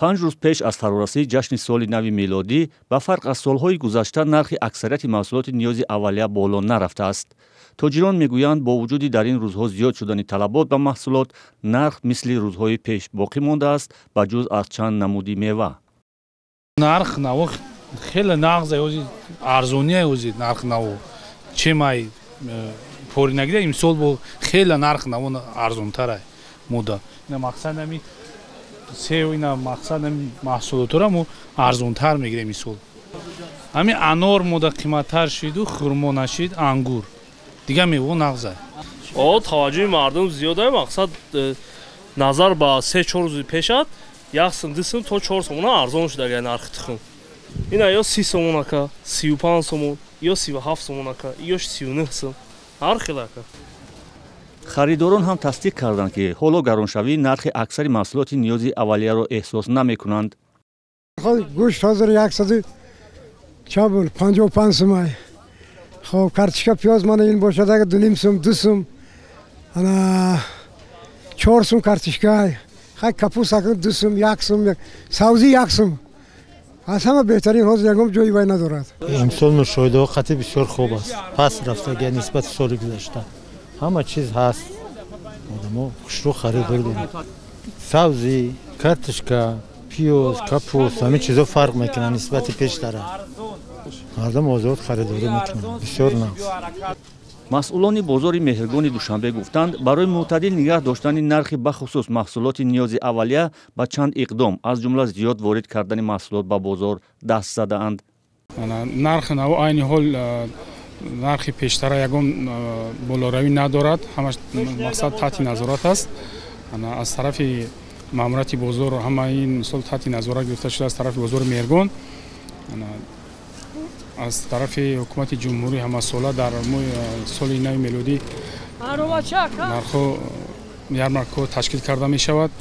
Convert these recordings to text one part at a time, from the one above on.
5 рӯз пеш аз фарорасии ҷашни соли нави мелодӣ, ба фарқ аз солҳои гузашта, нархи аксарияти маҳсулоти ниёзи аввалия боло нарафтааст. Тоҷирон мегӯянд, бо вуҷуди дар ин рӯзҳо зиёд шудани талабот ба маҳсулот, нарх мисли рӯзҳои пеш боқӣ мондааст, ба ҷуз аз чанд намуди мева. Нарх наво хеле нағз, арзония ози нарх наво чемай поринагида. Имсол бо хеле нарх наво арзонтара мода. Ина мақсад ами сев, ина мақсад ами маҳсулотро мо арзонтар мегирем имсол. Ҳами анор мода қиматтар шиду, хурмо нашид, ангур, дигар мево нағза. О, таваҷҷӯҳи мардум зиёда. Мақсад, назар ба 3-4 рӯзи пешат, 1 сум, 2 сум то 4 сомона арзон шуда нархи тухм. Ина ё 30 сомон ака, 35 сомон, ё 37 сомон ака, ё 39 сум, ҳар хел ака. Харидорон ҳам тасдиқ карданд, ки ҳоло гароншавии нархи аксари маҳсулоти ниёзи аввалияро эҳсос намекунанд. Гӯшт ҳозир яксаду чанд буд, 55 сумай. Хоб, картошка, пиёз мана ин бошад, ага 2,5 сум, 2 сум, ана 4 сум картошка. Хай, капуста 2 сум, 1 сум, савзӣ 1 сум. Аз ҳама беҳтарин, ҳозир ягон ҷои вай надорад. Имсол мушоҳидаҳо қатъи бисёр хуб аст, паст рафтагия нисбати соли гузашта. Ҳама чиз ҳаст, одамо хушрӯ харидорӣ доранд. Сабзӣ, картошка, пиёз, капуст, ҳамин чизо фарқ мекунанд нисбати пештара. Мардум озод харидорӣ мекунанд, бисёр нағз. Масъулони бозори Меҳргони Душанбе гуфтанд, барои мӯътадил нигаҳ доштани нархи бахусус маҳсулоти ниёзи аввалия ба чанд иқдом, аз ҷумла зиёд ворид кардани маҳсулот ба бозор даст задаанд. Нархи наво айни ҳол нархи пештара ягон болоравӣ надорад, ҳамаш мақсад таҳти назорат аст. Аз тарафи маъмурияти бозор ҳама ин мисол таҳти назорат гирифта шуда, аз тарафи бозори Меҳргон, аз тарафи ҳукумати ҷумҳурӣ. Ҳамасола дар соли нави мелодӣ нархҳо ярмаркаҳо ташкил карда мешавад.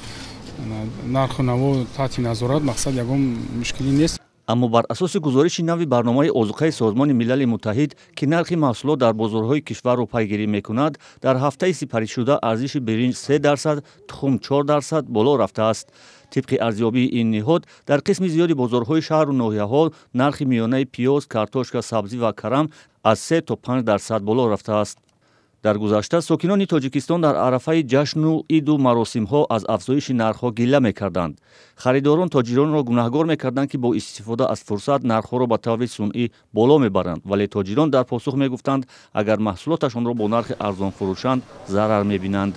Нарху наво таҳти назорат, мақсад, ягон мушкилӣ нест. Аммо бар асоси гузориши нави барномаи озуқаи Созмони Милали Муттаҳид, ки нархи маҳсулот дар бозорҳои кишварро пайгирӣ мекунад, дар ҳафтаи сипаришуда арзиши биринҷ 3%, тухм 4% боло рафтааст. Тибқи арзёбии ин ниҳод, дар қисми зиёди бозорҳои шаҳру ноҳияҳо нархи миёнаи пиёз, картошка, сабзӣ ва карам аз 3 то 5% боло рафтааст. Дар гузашта сокинони Тоҷикистон дар арафаи ҷашну иду маросимҳо аз афзоиши нархҳо гилла мекарданд. Харидорон тоҷиронро гунаҳгор мекарданд, ки бо истифода аз фурсат нархҳоро ба таври сунъӣ боло мебаранд, вале тоҷирон дар посух мегуфтанд, агар маҳсулоташонро бо нархи арзон фурӯшанд, зарар мебинанд.